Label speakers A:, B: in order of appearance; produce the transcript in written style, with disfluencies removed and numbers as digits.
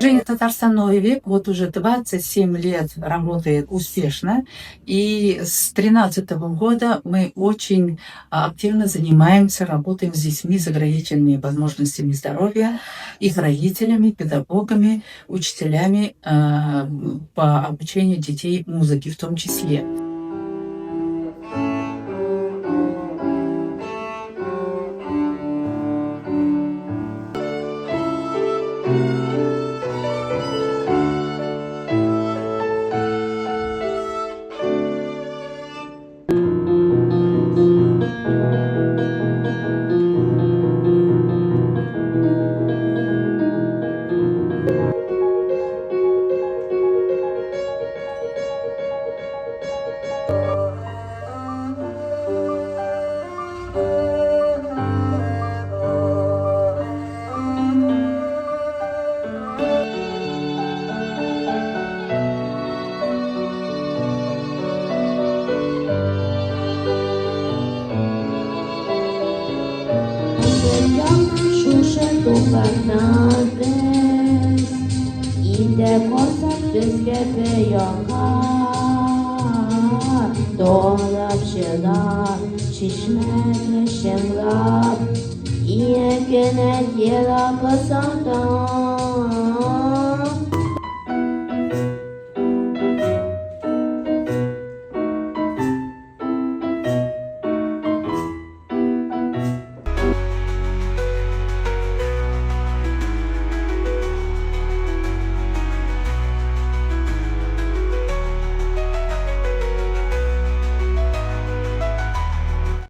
A: Движение «Татарстан Новый век» вот уже 27 лет работает успешно. И с 2013 года мы очень активно занимаемся, работаем с детьми с ограниченными возможностями здоровья, их родителями, педагогами, учителями по обучению детей музыке в том числе.
B: Шушы туфрактан без Итә корсак безгә якар. Долап чыдар чишмәне чыңлап, Иякенә елап озата.